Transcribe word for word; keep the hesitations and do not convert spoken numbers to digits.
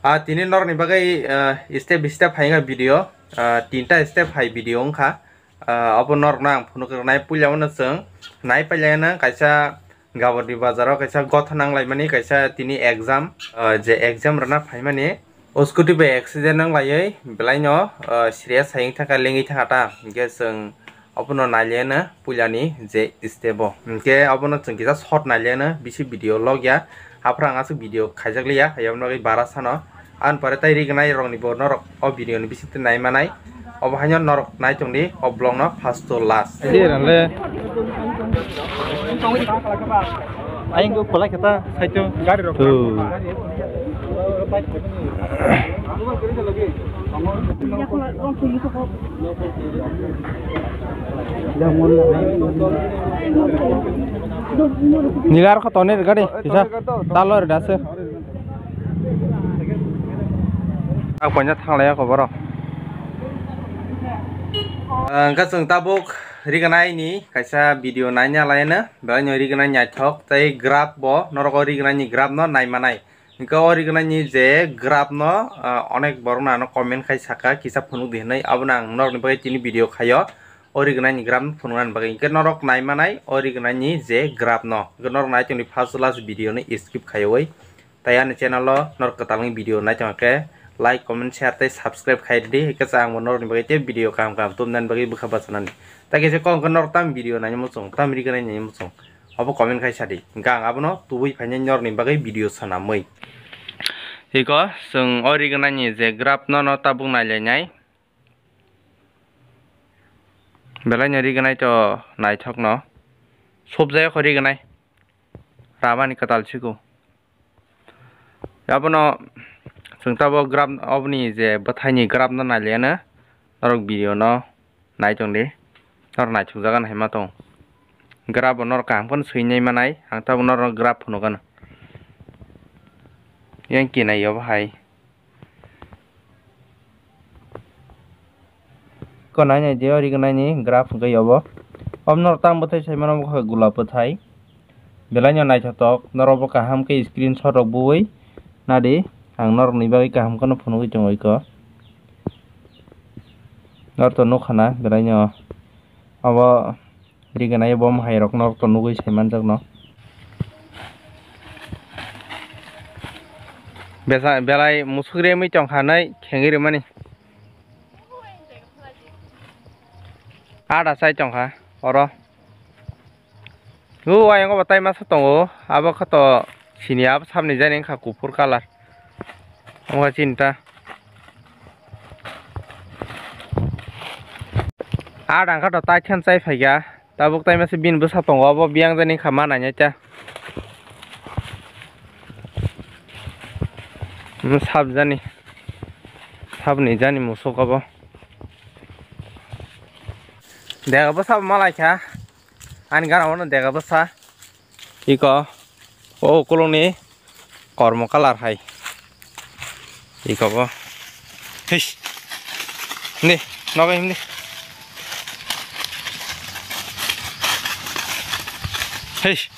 Ah, tini norokni bagwi, ah, step by step hai wngkha video. Ah, tinta step hai video wngkha. Ah, obo norokno ang phunuk rwnai, puila no chwng nai pailai no kaisa Gaboni bazaro kaisa gotha nang laimani, kaisa tini exam, ah, je exam rwna phaimani, o scooty bai accident wng laiwi belai no, ah, serious hai wng thangkha, lengwi thangkha ta, hinkhe chwng obono nai liya no puilani je step o. Hinkhe obono chwng kisa short nai liya no, bisi video log ya, aphuru ang aswk video khaijak liya, hai aboni bagwi bara sano. Ani pore tai rignai rokni bo norok o video ni bisingtwi nai manai. Obo haino norok nai tongdi o vlog no first to last. Di ranle. Ayang ko kolai kata saito gari rok. Nilar ko tonir gari kisa talo re dase. Ang poina thanglaiya koboro. Ang ka chwng tabuk rignai ni kaisa video naina laina, belai no rignai naithok tei graph bo norok o rignai ni graph no nai manai. Hingke o rignai ni je graph no, ah, onek borok no ano comment khai saka kisa phunuk di hinui, abono ang norok ni bagwi tini video khaio. O rignai ni graph no phunukna ni bagwi hingke norok nai manai o rignai ni je graph no. Hingke norok nai tongdi first to last video no skip khaiwi. Tai ani channel o norok kwtal wngwi video nai tongkhe like, comment, share tei subscribe khai rwdi. Hingke cha ang bo norok ni bagwi tei video kaham kaham tubunani bagwi bwkha bachanani. Tai kisa kok hingke norok tam video nai muchung, tam rignai nai muchung. Obo comment khai sadi. Hingke ang abono tubui phainai norok ni bagwi video sanamwi. Hiko chwng o rignai ni je graph no no tabuk nai lainai. Belai no rignai to naithok no. Subjaya kho rignai. Ramani kwtal siko. Abono chwng tabuk graph, oboni je bwthaini graph no nai liya no norok video no nai tongdi. Norok naithok jaga no hai ma tong. Graph bo norok kaham kheno swinai manai. Ang tabuk norok graph phunukgano. Yang kinai obo hai. Ko nai nai de, o rignai ni graph hwnkhe obo. Obo norok tang bwthai sai mano, obo khe gulap bwthai. Belai no naithotok, norok bo kaham khe screenshot rok bui nadi, ang norok ni bagwi kaham kheno phunugwi tongo iko. Norok to nukha na belai no obo. Rignai bo hai rok norok to nugwi sai manjak no. Besa belai musuk remwi tongkha nai khengwi rwmani. Ada chai tongkha oro. O ayang bo tai masa tongo, abo khe to sini abo sabni jani wngkha kuphur colour. Wngkha chini ta. Ada wngkha to tai khe chai phaikha. Tabuk tai masa bini bwsa tongo, abo biyang jani wngkha ma nainai ta. Omo sab jani. Sabni jani musuk abo. Dega bwsa bo malaikha. Ani gana wano dega bwsa. Iko. O ukulungni kormo colour hai. Iko bo. Hish. Hindi. Nogo hindi. Hish.